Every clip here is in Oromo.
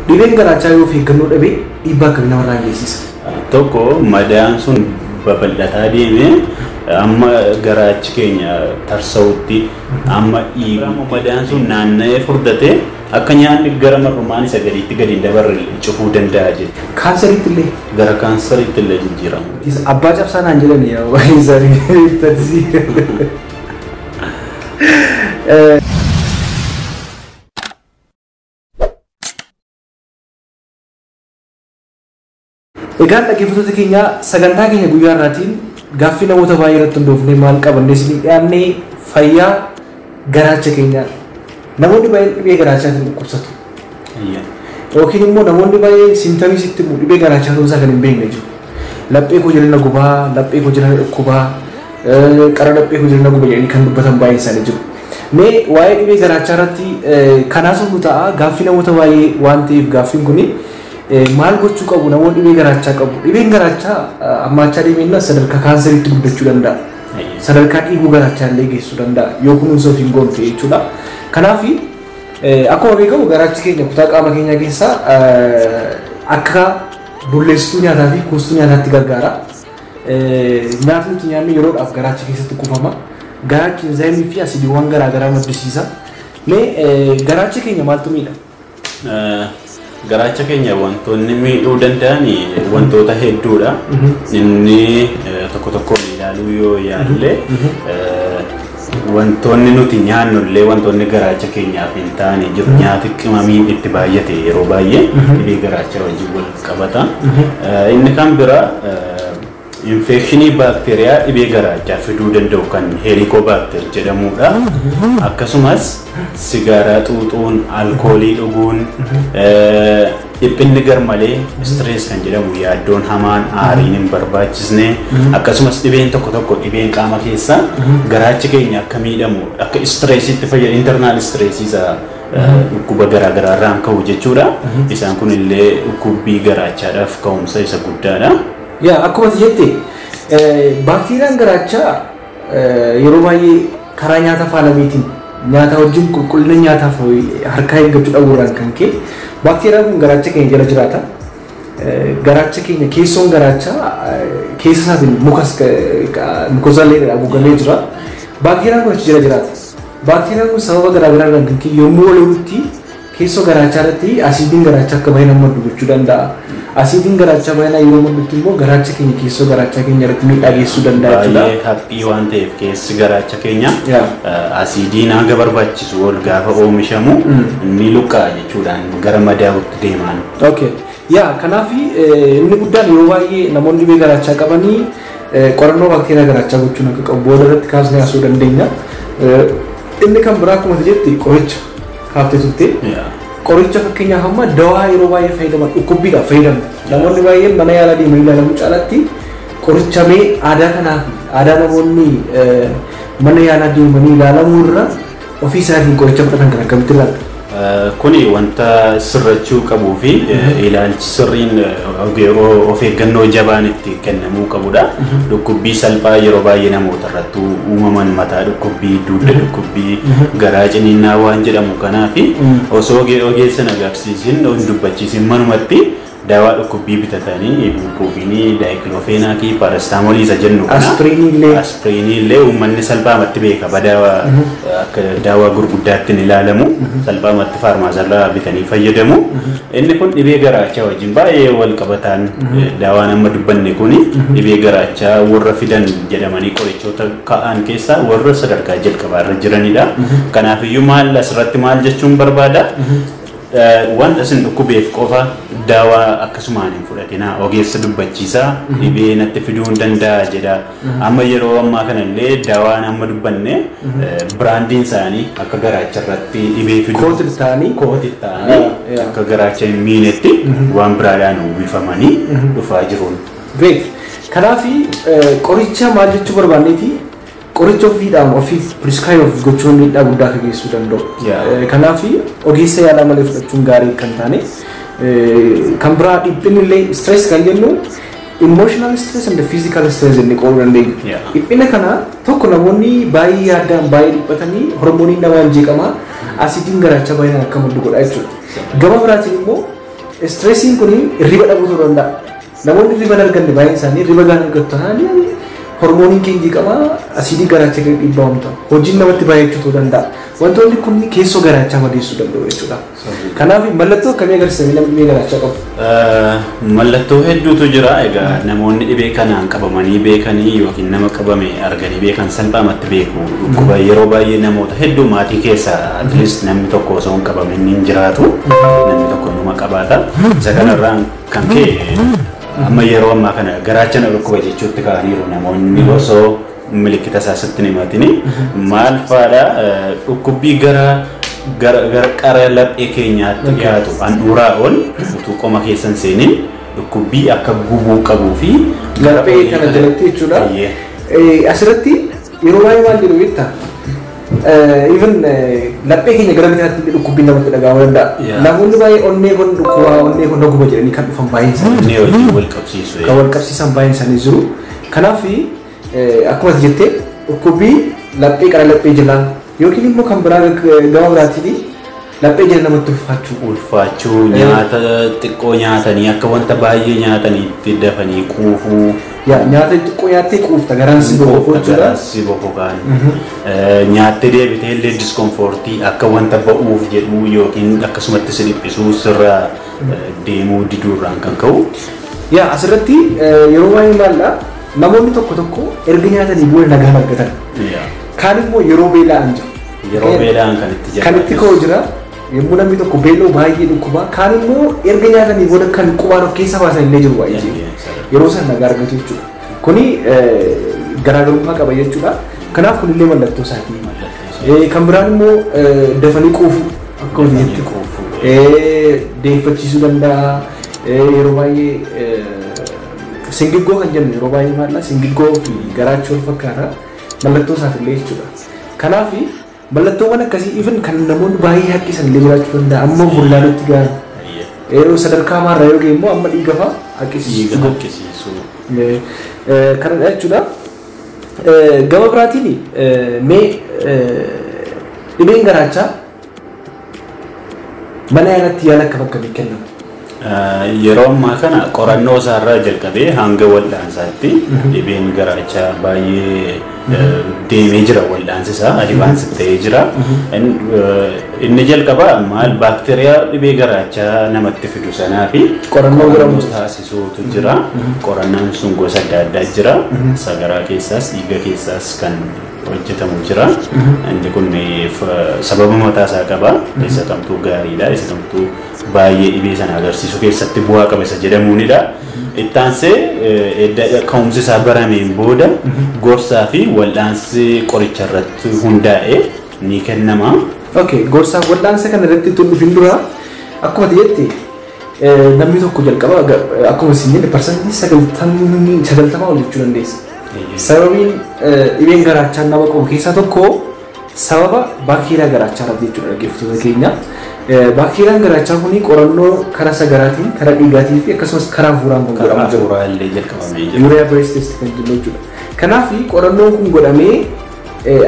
Dhibeen garaachaa yoo of eeggannoo dhabee dhiibbaa akkamii namarraan geessisa? Tokko madaan sun babal'ataa deemee amma garaachi keenya tarsa'utti amma dhiigu madaan sun naanna'ee furdatee akka nyaanni gara mar'umaan isa gadiitti gadi hin dabarre cufuu danda'a jechuudha. Kaanseriitti illee? Gara kaanseriitti illee jijjiiramu. Abbaa cabsaa naan jedhani yaa baay'ee isaanii. Egaan dhaggeeffattoota keenya sagantaa keenya guyyaa har'aatiin gaaffii namoota baay'ee irratti hundoofnee maal qabannee isinii dhiyaannee fayyaa garaacha keenyaa. Namoonni baay'een dhibee garaachaatiin dhukkubsatu. Yookiin immoo namoonni baay'een simtamii sitti himu dhibee garaachaa ta'uu isaa kan hin beekne jiru. Laphee koo jala na gubaa, laphee koo jala na dhukkubaa, qara laphee koo jala na guba jedhanii kan dubbatan baay'een isaanii jiru. Mee waa'ee dhibee garaachaa irratti kanaas nu ta'a gaaffii namoota baay'ee waan ta'eef gaaffiin kuni maal gochuu qabu namoonni dhibee garaachaa qabu. Dhibeen garaachaa hammaachaa deemeenna sadarkaa kaanseriitti guddachuu danda'a. Sadarkaa dhiiguu garaachaa illee geessuu danda'a yoo kunuunsa ofiin goonfe jechuudha. Kanaaf akkuma beekamu garaachi keenya kutaa qaama keenyaa keessaa akka bulleessituu nyaataa fi kuustuu nyaataatti gargaara. Nyaatni nuti nyaannu yeroodhaaf garaacha keessatti kuufama. Garaachi enzaayimii fi asiidiiwwan garaagaraa maddisiisa. Mee garaacha keenya maaltu miidha? Garaacha keenya wantoonni miidhuu danda'an wantoota hedduudha. Inni tokko tokkoon ilaaluu yoo yaalle wantoonni nuti nyaannu illee wantoonni garaacha keenyaaf hin taane jiru. Nyaati qimamiin itti baay'ate yeroo baay'ee dhibee garaachaa wajjin wal qabata. Inni kan biraa infekshinii baakteeriyaa dhibee garaachaa fiduu danda'u kan heelikobaakter jedhamudha. Akkasumas sigaaraa xuuxuun, alkoolii dhuguun, dhiphinni garmalee stress kan jedhamu yaaddoon hamaan aariin hin barbaachisne akkasumas dhibeen tokko tokko dhibeen qaama keessaa garaachi keenya akka miidhamu akka stressitti fayyadu internal stress isa dhukkuba garaagaraa irraan ka'u jechuudha. Isaan kun illee dhukkubbii garaachaadhaaf ka'umsa isa guddaadha. Yaa akkuma ati jette baakteeriyaan garaachaa yeroo baay'ee karaa nyaata faalameetiin nyaata wajjin qulqullina nyaataaf harkaa eeggachuu dhabuudhaan kan ka'e baakteeriyaan kun garaacha keenya jala jiraata. Garaacha keenya keessoon garaachaa keessa isaatiin mukas mukozaallee haguugamee jira. Baakteeriyaan kun achi jala jiraata. Baakteeriyaan kun sababa garaagaraadhaan kan ka'e yommuu ol keessoo garaachaa irratti asiidiin garaachaa akka baay'inaan maddu gochuu danda'a. Asiidiin garaachaa baay'inaan yeroo maddutti immoo garaacha keenya keessoo garaachaa keenya irratti miidhaa geessisuu danda'a jechuudha. Baay'ee haphii waan ta'eef keessi garaacha keenya asiidiin hanga barbaachisu ol gaafa oomishamu ni luqqa'a jechuudhaan gara madaa'utti deemaan. Okay. Yaa kanaaf inni guddaan yeroo baay'ee namoonni dhibee garaachaa qabanii qorannoo baakteeriyaa garaachaa gochuun akka qabu booda irratti kaasnee haasa'uu dandeenya. Inni kan biraa akkuma jette qoricha kaaftee turte. Qoricha fakkeenyaaf amma dawaa yeroo baay'ee fayyadaman dhukkubbiidhaaf fayyadamu. Namoonni baay'een mana yaalaa deemanii ilaalamuu caalaatti qoricha mee aadaa kanaaf aadaa namoonni mana yaalaa deemanii ilaalamuu irra ofii isaatiin qoricha fudhatan kan akkamitti ilaalta? Kuni wanta sirrachuu qabuu fi ilaalchi sirriin of eeggannoo jabaan itti kennamuu qabudha. Dhukkubbii salphaa yeroo baay'ee namoota irratti uumaman mataa dhukkubbii, dugda dhukkubbii, garaa ciniinnaa waan jedhamu kanaa fi osoo ogeessa agarsiisin hin dubbachiisin manumatti daawaa dhukkubbii bitatanii ibuuprofiinii, daayikilofeenaakii, paarastaamolii isa jennu kana. Aspiriinii illee. Aspiriinii illee uummanni salphaamatti beeka. Badaa akka daawaa gurguddaatti hin ilaalamu. Salphaamatti faarmaasarraa bitanii fayyadamu. Inni kun dhibee garaachaa wajjin baay'ee wal qabataan daawaan amma dubbanne kuni dhibee garaachaa warra fidan jedhamanii qorichoota ka'an keessaa warra sadarkaa jalqabaarra jiranidha. Kanaafiyyuu maal asirratti maal jechuun barbaada? Wanta isin dhukkubeef qofa daawaa akkasumaan hin fudhatinaa ogeessa dubbachiisaa dhibee natti fiduu hin danda'a jedha. Amma yeroo ammaa kanallee daawaan amma dubbanne biraandiin isaanii akka garaacha irratti dhibee fiduu Kootil ta'anii. Kootil ta'anii akka garaacha hin miinetti waan biraadhaan uwwifamanii dhufaa jiruun. Great. Kanaaf qoricha maal jechuu barbaanneeti qoricha ofiidhaan ofiif prescribe of gochuun miidhaa guddaa akka geessisuu danda'u. Kanaaf ogeessa yaalaa malee fudhachuun gaarii kan taane kan biraa dhiphinni illee stress kan jennu emotional stress and physical stress jennee qooduu dandeenya. Dhiphina kana tokko namoonni baay'ee yaaddaan baay'ee dhiphatanii hormooniin namaa hin jeeqamaa asiidiin garaachaa baay'inaan akka maddu godha jechuudha. Gama biraatiin immoo Stressiin kun hirriba dhabuu ta'uu danda'a. Namoonni hirriba hin arganne baay'een isaanii hirriba gaarii argatu taanaan hormooniin keenya qaba asiidii garaacha keenya dhiibbaa uumta. Hojiin namatti baay'achuu ta'uu danda'a. Wantoonni kun keessoo garaachaa madeessuu danda'u jechuudha. Kanaaf mallattoo akkamii agarsiisanii namni dhibee garaachaa qabu? Mallattoo hedduutu jira. Egaa namoonni dhibee kanaan qabamanii beekanii yookiin nama qabame arganii beekan salphaamatti beeku. Dhukkuba yeroo baay'ee namoota hedduu maatii keessaa at least namni tokko osoo hin qabamin hin jiraatu. Namni tokko numa qabaata. Isa kanarraan kan ka'e amma yeroo ammaa kana garaacha na dhukkuba jechuutti ka'aniiru namoonni osoo milikkita isaa sitti hin himatini. Maal faadha dhukkubbii gara gara qara laphee keenyaatti dhiyaatu handhuuraa ol utuu qoma keessan seenin dhukkubbii akka gubuu qabuu fi laphee kana jalatti jechuudha. Asirratti yeroo baay'ee maal jedhu beektaa? Even laphee keenya gara bitaatti dhukkubbiin namatti dhaga'amuu danda'a. Namoonni baay'ee onnee kun dhukkubaa onnee kun guba jedhanii kan dhufan baay'een isaanii. Onnee wajjin wal qabsiisu. Kan wal qabsiisan baay'een isaanii jiru. Kanaaf akkuma ati jettee dhukkubbii laphee qara laphee jalaa yookiin immoo kan biraa gama biraatiin laphee jala namatti ulfaachuu. Ulfaachuu, nyaata xiqqoo nyaatanii akka wanta baay'ee nyaataniitti dafanii quufuu. Nyaata xiqqoo nyaattee quufta garaan si boqofu jechuudha. Garaan si boqokaan. Nyaattee deebitee illee discomfortii akka wanta ba'uuf jedhu yookiin akkasumatti si dhiphisuu sirraa deemuu diduurraan kan ka'u. Yaa asirratti yeroo baay'ee maalla namoonni tokko tokko erga nyaatanii booda nagaan argatan. Kaan immoo yeroo beela'an jiru. Yeroo beela'an kan itti Kan itti ka'u jira. Yommuu namni tokko beela'u baay'ee dhukkuba. Kaan immoo erga nyaatanii booda kan qubaan of keessa baasan illee jiru baay'ee. Yeroo sana nagaa argatu jechuudha. Kuni garaagarummaa qaba jechuudha. Kanaaf kunillee mallattoo isaati. Kan biraan immoo dafanii quufuu akka hojiitti deeffachiisuu danda'a. Yeroo baay'ee singiggoo kan jennu yeroo baay'ee maalla singiggoo fi garaachi wal fakkaata mallattoo isaatiillee jechuudha. Kanaaf mallattoowwan akkasii even kan namoonni baay'ee haqqisan illee jiraachuu danda'a. Amma bullaalutti gahan. Yeroo sadarkaa maarraa yoo ga'e immoo amma dhiiga fa'a haqqisiisu. Dhiiga haqqisiisu. Kanadha jechuudha. Gama biraatiin mee dhibeen garaachaa mana yaalatti yaala akkam akkamii kennamu? Yeroo ammaa kana qorannoo isaarraa jalqabee hanga wal'aansaatti dhibeen garaachaa baay'ee deemee jira wal'aansi isaa advance ta'ee jira. Inni jalqabaa maal baakteeriyaa dhibee garaachaa namatti fidu sanaa fi qorannoo godhamu taasisuutu jira. Qorannoon sun gosa adda addaa jira. Sagaraa keessaas dhiiga keessaas kan hojjetamu jira. Inni kun sababa mataa isaa qaba. Isa kamtuu gaariidha. Isa kamtuu baay'ee dhibee sana agarsiisuu keessatti bu'aa qaba isa jedhamuunidha. Ittaansee ka'umsi isaa barameen booda gorsaa fi wal'aansi qoricha irratti hundaa'e ni kennama. Okay, gorsaa wal'aansa kana irratti tun dhufin dura akkuma ati jette namni tokko jalqaba akkuma isin jenne 90% ol jechuu dandeessa. Sababiin dhibeen garaachaa nama qabu keessaa tokko sababa baakteeriyaa garaachaa irratti jechuudha dhaggeeffattoota keenya. Baakteeriyaan garaachaa kun qorannoo karaa sagaraatiin, karaa dhiigaatiin fi akkasumas karaa hafuuraan kan godhamu jira. Karaa hafuuraa illee jalqabamee jira. Urea breath test kan jennu jechuudha. Kanaaf qorannoon kun godhamee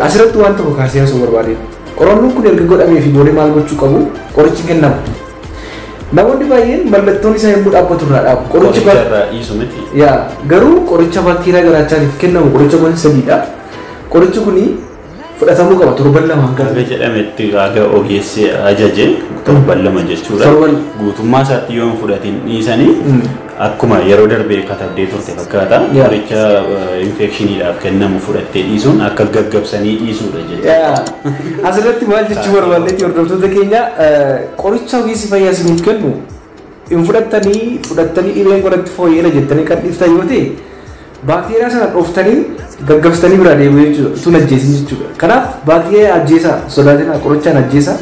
asirratti waan tokko kaasee haasa'uu barbaade. Qorannoon kun erga godhamee fi booda maal gochuu qabu qorichi kennama. Namoonni baay'een mallattoon isaa yommuu dhaabbatu irraa dhaabu. Qoricha irraa dhiisu miti. Yaa garuu qoricha baakteeriyaa garaachaatiif kennamu qoricha gosa sadiidha. Qorichi kuni fudhatamuu qaba torban lama hanga. Haga jedhametti haga ogeessi ajaje torban lama jechuudha. Guutummaa isaatti yoo hin fudhatin dhiisanii akkuma yeroo darbee katabdee turte fakkaata. Qoricha infekshiniidhaaf kennamu fudhattee dhiisuun akka gaggabsanii dhiisuudha jechuudha. Asirratti maal jechuu barbaannetti hordoftoota keenya qoricha ogeessi fayyaa isiniif kennu hin fudhattanii dhibeen godhatti fooyya'eera jettanii kan dhiiftan yoo ta'e baakteeriyaa sana dhooftanii gaggabsitanii biraa deemu jechuudha. Tun ajjeesin jechuudha. Kanaaf baakteeriyaa ajjeesaa sodaatinaa qorichaan ajjeesaa.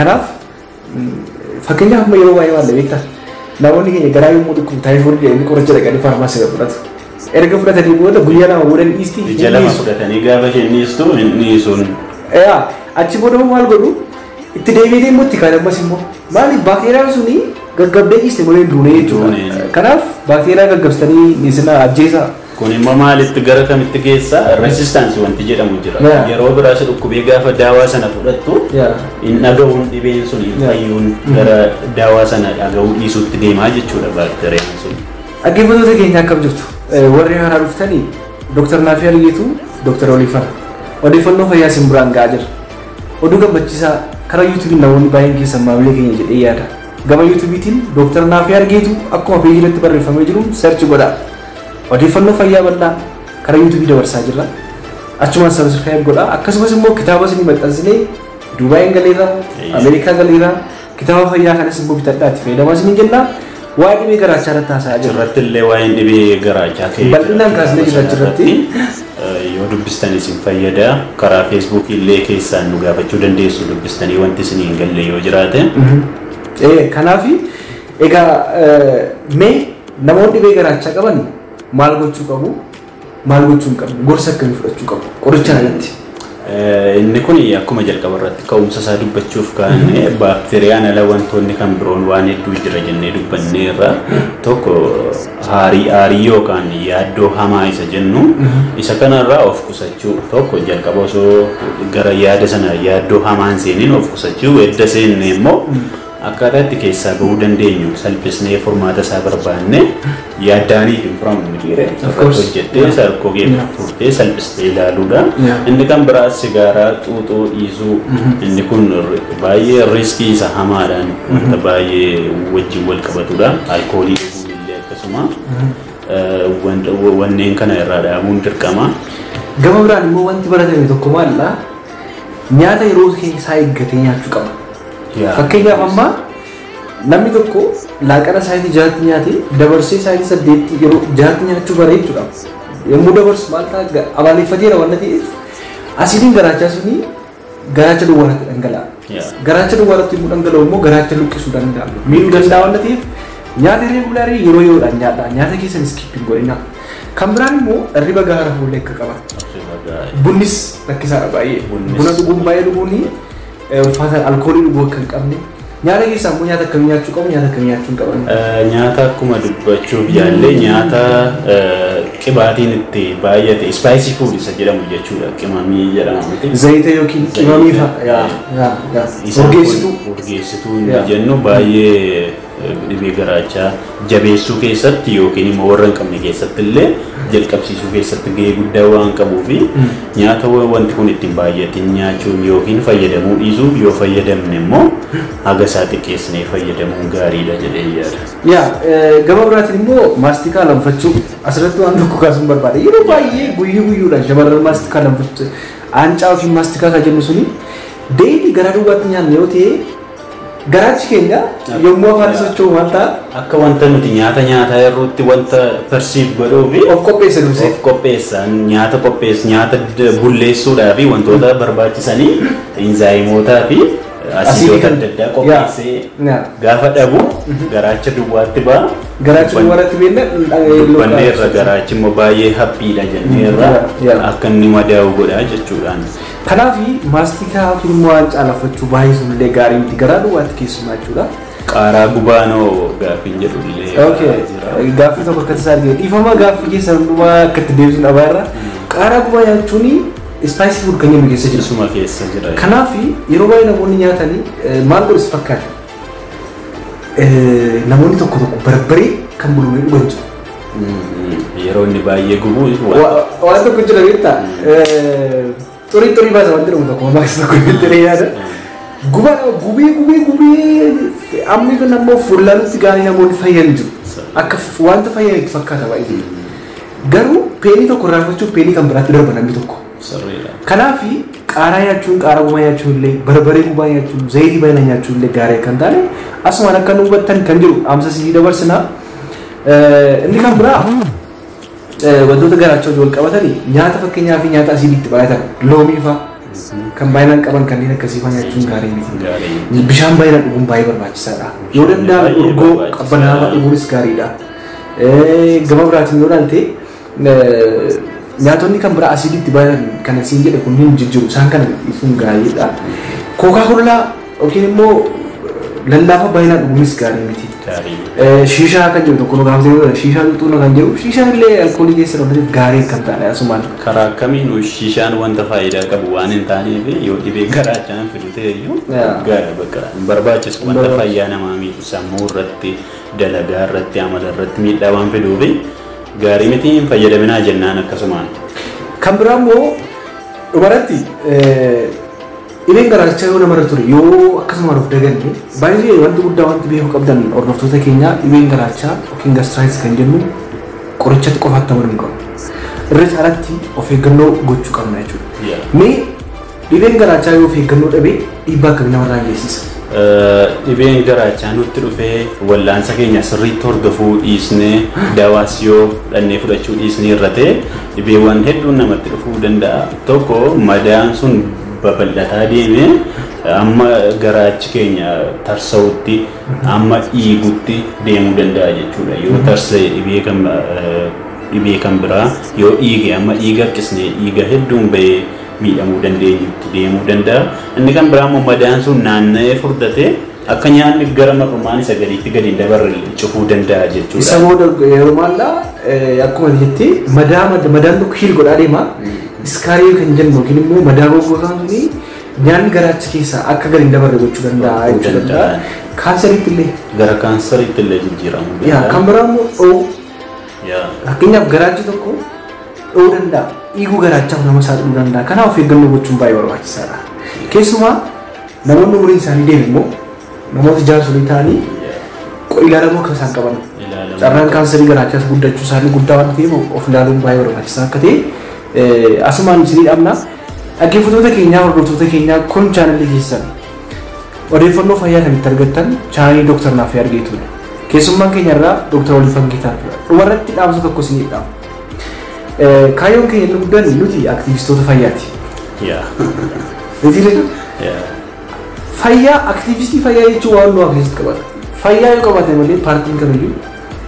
Kanaaf fakkeenyaaf amma yeroo baay'ee waan beektaa namoonni keenya garaa yommuu dhukkubu taayifoodii jedhanii qoricha dhaqanii faarmaasii irraa fudhatu. Erga fudhatanii booda guyyaa lama booda ni dhiisti. Ija lama fudhatanii gaafa isheen dhiistu hin dhiisuun. Achi booda maal godhu itti deebiitee immoo itti kaan ammas immoo maaliif baakteeriyaan suni gaggabdee dhiiste malee hin duune jechuudha. Kanaaf baakteeriyaa gaggabsitanii isin ajjeesaa. Kun immoo maalitti gara kamitti geessa? Resistance wanti jedhamu jira. Yeroo biraas dhukkubee gaafa daawaa sana fudhattu hin dhaga'uun dhibeen sun hin fayyuun gara daawaa sana dhaga'uu dhiisuutti deemaa jechuudha baakteeriyaan sun. Dhaggeeffattoota keenya akkam jirtu? Warri haaraa dhuftanii Dr. Naafii Argeetu Dr. Oliifana. Odeeffannoo fayyaa isin biraan ga'aa jira. Oduu gammachiisaa karaa yuutuubiin namoonni baay'een keessan maamilee keenya jedhee yaada. Gama yuutuubiitiin Dr. Naafii Argeetu akkuma peejii irratti barreeffamee jiru search godhaa. Odeeffannoo fayyaa bal'aa karaa yuutuubii dabarsaa jirra. Achumaan subscribe godhaa. Akkasumas immoo kitaaba isinii maxxansinee Duubaayin galeera, Ameerikaa galeera, kitaaba fayyaa kanas immoo bitadhaa itti fayyadamaa isiniin jenna. Waa'ee dhibee garaachaa irratti haasa'aa jirra. Achirratti illee waa'een dhibee garaachaa ka'ee Bal'inaan kaasnee jirra achirratti. Yoo dubbistan isin fayyada. Karaa feesbuukii illee keessaan nu gaafachuu dandeessu dubbistanii wanti isin hin galle yoo jiraate. Kanaaf egaa mee namoonni dhibee garaachaa qaban maal gochuu qabu? Maal gochuu hin qabnu? Gorsa akkamii fudhachuu qabu? Qoricha alatti. Inni kun akkuma jalqaba irratti ka'umsa isaa dubbachuuf kaane baakteeriyaan ala wantoonni kan biroon waan hedduu jira jennee dubbanneerra. Tokko aarii yookaan yaaddoo hamaa isa jennu isa kanarraa of qusachuu tokko jalqaba osoo gara yaada sana yaaddoo hamaan seeniin of qusachuu edda seenne immoo akkaataa itti keessaa bahuu dandeenyu salphisnee furmaata isaa barbaanne yaaddaanii hin furamu miti hojjettee sarkoo furtee salphistee ilaaluudha. Inni kan biraa sigaaraa xuuxuu dhiisuu inni kun baay'ee riiskii isa hamaadhaan wanta baay'ee wajjin wal qabatudha. Alkoolii dhuguun illee akkasuma wanneen kana irraa dhaabuun dirqama. Gama biraan immoo wanti baratame tokko maalidha? Nyaata yeroo isaa eeggatee nyaachuu qaba. Fakkeenyaaf amma namni tokko laaqana sa'aatii 6tti nyaate dabarsee sa'aatii 8tti yeroo 6tti nyaachuu bare jechuudha. Yommuu dabarsu maal ta'a amaleeffateera waan ta'eef asiidiin garaachaa suni garaacha duwwaarratti dhangala'a. Garaacha duwwaarratti yommuu dhangala'u immoo garaacha luqqisuu danda'a. Miidhuu danda'a waan ta'eef nyaata regulaarii yeroo yeroodhaan nyaadha. Nyaata keessan skip hin godhina. Kan biraan immoo hirriba gahaa rafuullee akka qaba. Bunnis rakkisaadha baay'ee. Buna dhuguun baay'ee dhuguun ulfaata alkoolii dhuguu akka hin qabne. Nyaata keessaa immoo nyaata akkamii nyaachuu qabu, nyaata akkamii nyaachuu hin qaban? Nyaata akkuma dubbachuuf yaallee nyaata qibaatiin itti baay'ate spicy food isa jedhamu jechuudha. Qimamii jedhama miti. Zayita yookiin qimamii fa'a. Urgeessituu. Urgeessituu inni jennu baay'ee dhibee garaachaa jabeessuu keessatti yookiin immoo warra hin qabne keessatti illee jalqabsiisuu keessatti gahee guddaa waan qabuu fi nyaata wanti kun ittiin baay'atin nyaachuun yookiin fayyadamuu dhiisuuf yoo fayyadamne immoo haga isaa xiqqeessinee fayyadamuun gaariidha jedhee yaada. Yaa gama biraatiin immoo maastikaa lamfachuu asirratti waan tokko kaasuun barbaada. Yeroo baay'ee guyyuu guyyuudhaan shamarran maastikaa lamfachuu aancaa yookiin maastikaa kan jennu suni deebii garaa duwwaatti nyaanne yoo ta'e garaachi keenya yommuu afaan socho'u maal ta'a? Akka wanta nuti nyaata nyaataa yerootti wanta persiif godhuu fi of qopheessa dursee. Of qopheessan nyaata qopheessu nyaata bulleessuudhaa fi wantoota barbaachisanii inzaayimootaa fi asiidota adda addaa qopheessee gaafa dhabu garaacha duwwaatti ba'a. Garaacha duwwaatti beekna dubbanneerra garaachi immoo baay'ee haphiidha jenneerra akka inni madaa'u godha jechuudhaan. Kanaaf maastikaa yookiin immoo waan caalafachuu baay'ee sunillee gaarii miti garaa duwwaatti keessumaa jechuudha. Qaaraa gubaanoo gaaffiin jedhu illee. Gaaffii tokko akka tasaa argina. Dhiifama gaaffii keessa hundumaa akka itti deebisuun dhabaarra. Qaaraa gubaa nyaachuun spicy food kan jennu keessa jira. Isuma keessa jira. Kanaaf yeroo baay'ee namoonni nyaatanii maal godhu si fakkaata? Namoonni tokko tokko barbaree kan bulbulee dhugan jiru. Yeroo inni baay'ee gubu waan tokko jira beektaa? Xurii xurii baasa wanti jedhamu tokko maqaa tokko jettee yaada. Gubaa gubee gubee gubee ammi kun ammoo fuullaanutti gaarii namoonni fayyan jiru. Akka wanta fayyan itti fakkaata baay'ee. Garuu peenii tokko irraanfachuuf peenii kan biraatti darba namni tokko. Kanaaf qaaraa nyaachuun qaaraa gubaa nyaachuun illee barbaree gubaa nyaachuun zayitii baay'inaan nyaachuun illee gaarii kan taane asumaan akka nu hubattan kan jiru dhaamsa isinii dabarsinaa. Inni kan biraa wantoota garaachaa wajjin wal qabatanii nyaata fakkeenyaa fi nyaata asiidiitti baay'atan loomii fa'a kan baay'inaan qaban kanneen akkasii fa'a nyaachuun gaarii miti. Bishaan baay'inaan dhuguun baay'ee barbaachisaadha. Yoo danda'ame urgoo qabbanaa'aa dhuguunis gaariidha. Gama biraatiin yoo ilaalte nyaatonni kan biraa asiidiitti baay'atan kan asiin jedhe kunniin jijjiiru isaan kana dhiisuun gaariidha. Kookaa kollaa yookiin immoo Lallaafaa baay'inaan dhuguunis gaarii miti. Shiishaa kan jedhu tokko nu gaafatee shiishaa xuuxuun kan jedhu shiishaan illee alkoolii keessa dhabdeef gaarii kan ta'an asumaan. Karaa kamiinuu shiishaan wanta faayidaa qabu waan hin taaneef yoo dhibee garaachaan fidu ta'e iyyuu bakka hin barbaachisu wanta fayyaa namaa miidhu sammuu irratti dalagaa irratti amala irratti miidhaa waan fiduuf gaarii miti hin fayyadaminaa jennaan akkasumaan. Kan biraa immoo dhumarratti dhibeen garaachaa yoo namarra ture yoo akkasumaan of daganne baay'ee wanti guddaa wanti beekuu qabdan hordoftoota keenyaa dhibeen garaachaa yookiin gastritis kan jennu qorichatti qofaatti amanuu hin qabu. Irra caalaatti of eeggannoo gochuu qabna jechuudha. Mee dhibeen garaachaa yoo of eeggannoo dhabe dhiibbaa akkamii namarraan geessisa? Dhibeen garaachaa nutti dhufee wallaansa keenya sirriitti hordofuu dhiisnee dawaas yoo dhannee fudhachuu dhiisnee irra ta'e dhibeewwan hedduun namatti dhufuu danda'a. Tokko madaan sun babal'ataa deemee amma garaachi keenya tarsa'utti amma dhiigutti deemuu danda'a jechuudha. Yoo tarsa'e dhibee kan biraa yoo dhiige amma dhiiga harkisnee dhiiga hedduun bahee miidhamuu dandeenyutti deemuu danda'a. Inni kan biraa immoo madaan sun naanna'ee furdatee akka nyaanni gara mar'umaan isa gadiitti gadi hin dabarre cufuu danda'a jechuudha. Isa booda yeroo maallaa akkuma jettee madaan tokko hiil godhaa deema. Iskaarii kan jennu yookiin immoo madaa goggogaan suni nyaanni garaacha keessaa akka gadi hin dabarre gochuu danda'a jechuudha. Kaanseriitti illee. Gara kaanseriitti illee jijjiiramuu danda'a. Kan biraa immoo dho'uu. Fakkeenyaaf garaachi tokko dho'uu danda'a. Dhiiguu garaachaaf nama saaxiluu danda'a. Kanaaf of eeggannoo gochuun baay'ee barbaachisaadha. Keessumaa namoonni umuriin isaanii deeme immoo namoota jaarsolii ta'anii ilaalamuu akka isaan qaban. Carraan kaanserii garaachaas guddachuu isaanii guddaa waan ta'eef of ilaaluun baay'ee barbaachisaa akka ta'e asumaan isinii dhabna. Dhaggeeffattoota keenyaa hordoftoota keenyaa kun chaanalii keessan odeeffannoo fayyaa kan itti argattan chaanalii Dooktar Naaffee Argeetudha. Keessummaan keenya irraa Dooktar Olifan Geetaachudha. Dhumarratti dhaamsa tokko isinii dhaama. Kaayyoon keenya inni guddaan nuti aktiivistoota fayyaati. Fayyaa aktiivistii fayyaa jechuun waan nu keessatti qabata. Fayyaa yoo qabaate malee paartiin kamiyyuu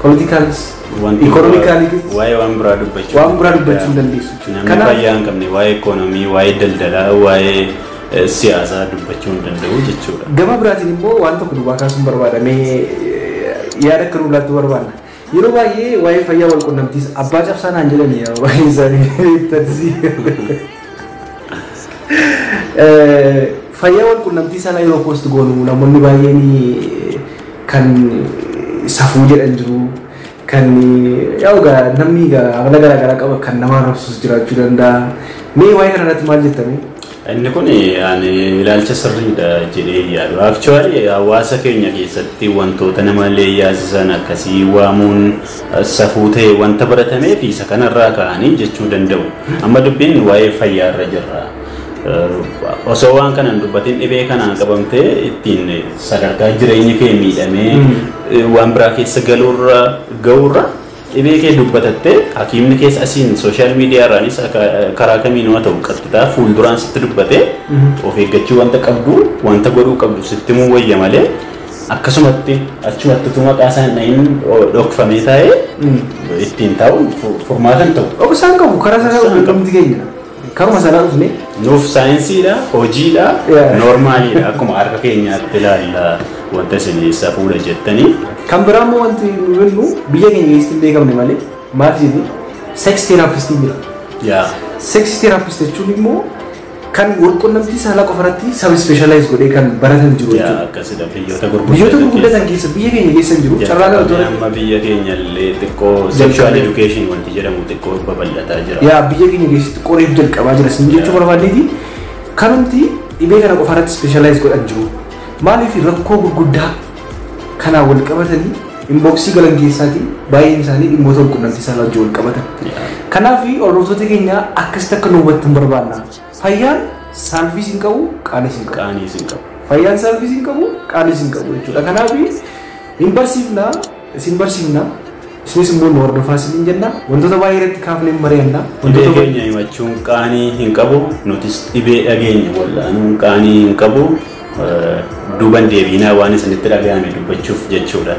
politikaalis ikoonomikaalis waa'ee waan biraa dubbachuu waan biraa dubbachuu hin dandeessu. Namni fayyaa hin qabne waa'ee ikoonomii, waa'ee daldalaa, waa'ee siyaasaa dubbachuu hin danda'u jechuudha. Gama biraatiin immoo waan tokko duwwaa kaasuun barbaadamee yaada akka nu laattu barbaadna. Yeroo baay'ee waa'ee fayyaa wal quunnamtiis abbaa cabsaa naan jedhani yeroo baay'ee isaanii tattisi. Fayyaa wal quunnamtii sana yeroo poost goonu namoonni baay'een kan safuu jedhan jiru kan yaa'u gaa namni gaa amala garaa garaa qaba kan nama arrabsus jiraachuu danda'a. Mee waa'ee kana irratti maal jettame? Inni kun ani ilaalcha sirriidha jedhee yaadu. Actually hawaasa keenya keessatti wantoota nama leeyyaasisan akkasii waamuun safuu ta'e wanta baratamee fi isa kanarraa ka'anii jechuu danda'u. Amma dubbiin waa'ee fayyaarra jirra. Osoo waan kanaan dubbatiin dhibee kanaan qabamtee ittiin sadarkaa jireenya kee miidhamee waan biraa keessa galuurra ga'uurra dhibee kee dubbatattee hakiimni keessa asiin sooshaal miidiyaa irraanis karaa kamiin haa ta'u qaxxitaa fuulduraan sitti dubbatee of eeggachuu wanta qabdu wanta godhuu qabdu sitti himuu wayya malee akkasumatti achumatti utuu maqaa isaa hin dhahin dhokfamee taa'ee ittiin taa'u furmaata hin ta'u. Obsaan qabu karaa sana quunnamtii keenya. Karuma sanaa dhufne. Nuuf saayinsiidha, hojiidha, noormaaliidha akkuma harka keenyaatti ilaalla wanta isin safuudha jettanii. Kan biraa immoo wanti nu jennu biyya keenya keessatti hin beekamne malee maal jedhu sex therapist jira. Sex therapist jechuun immoo kan walqunnamtii saalaa qofa irratti sub specialize godhee kan baratan jiru jechuudha. Akkasidha biyyoota Biyyoota gurguddatan keessa biyya keenya keessa hin jiru carraa kana tola. Amma biyya keenya illee xiqqoo sexual education wanti jedhamu xiqqoo babal'ataa jira. Yaa biyya keenya keessatti qoreef jalqabaa jira sin jechuu barbaadneeti kanumti dhibee kana qofa irratti specialize godhan jiru. Maaliif rakkoo gurguddaa kanaan wal qabatanii inboksii galan keessaatii baay'een isaanii dhimmoota walqunnamtii saalaa wajjin wal qabatan. Kanaaf hordoftoota keenya akkasitti akka nu hubattan barbaadna. Fayyaan saalfiis hin qabu, qaaniis hin qabu. Qaaniis hin qabu. Fayyaan saalfiis hin qabu, qaaniis hin qabu jechuudha. Kanaaf hin barsiifna, isin barsiifna, isinis immoo nu hordofaa isiniin jenna. Wantoota baay'ee irratti kaafnee mari'anna. Dhibee keenya himachuun qaanii hin qabu, nutis dhibee dhageenya wal'aanuun qaanii hin qabu. Duuban deebiinaa waan isinitti dhaga'ame dubbachuuf jechuudha.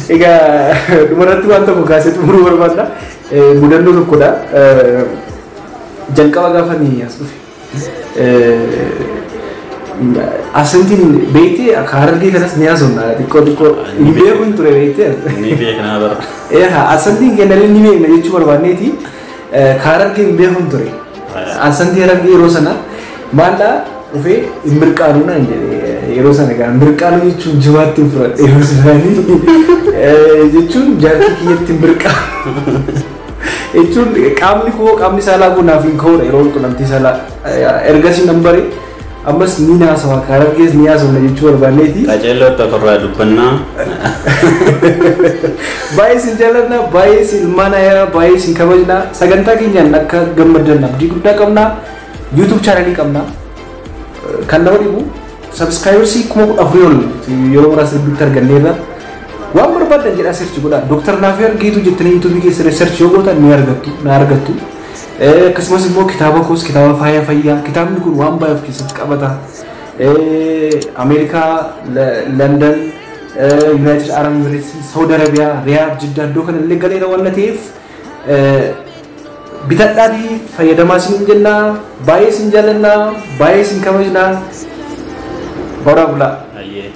Egaa dhumarratti waan tokko kaasee xumuruu barbaadna. Mudannoo tokkodha. Jalqaba gaafa ni as dhufe. Asantiin beektee akka Harargee kanas ni haasofna xiqqoo xiqqoo hin beekuun ture beektee. Ni beeknaa bara. Asantiin kennallee ni beekna jechuu barbaanneeti ka Harargee hin beekuun ture. Asantii Harargee yeroo sana maallaa dhufee hin mirqaanuu naan jedhe yeroo sana egaa mirqaanuu jechuun jimaatti hin fudhadhe yeroo sanaanii jechuun jaartii kiyyatti hin mirqaanu. Jechuun qaamni koo qaamni saalaa koo naaf hin ka'uudha yeroo qunnamtii saalaa ergasii nan bare ammas ni naasawa ka Harargees ni haasofna jechuu barbaanneeti. Qaceellootti ofirraa dubbannaa. Baay'ee isin jaalladha, baay'ee isin ilmaan ayyaa, baay'ee isin kabajna. Sagantaa keenyaan akka gammaddan abdii guddaa qabna. YouTube chaanalii qabna. Kan nama dhibu subscribersii 14,000 ol yeroo muraasa gidduutti arganneerra. Waan barbaadan jedhaa search godhaa. Dooktar Naafiyar Geetuu jettanii YouTube keessa search yoo gootan ni argattu, na argattu. Akkasumas immoo kitaaba koos kitaaba faaya fayyaa kitaabni kun waan baay'ee of keessatti qabata. Ameerikaa, London, United Arab Emirates, Saudi Arabiyaa, Riyaad, Jiddaa iddoo kana illee galeera waan ta'eef bitadhaatii fayyadamaa isin jennaa, baay'ee isin jaallannaa, baay'ee isin kabajnaa. Horaa bulaa. Ayyee.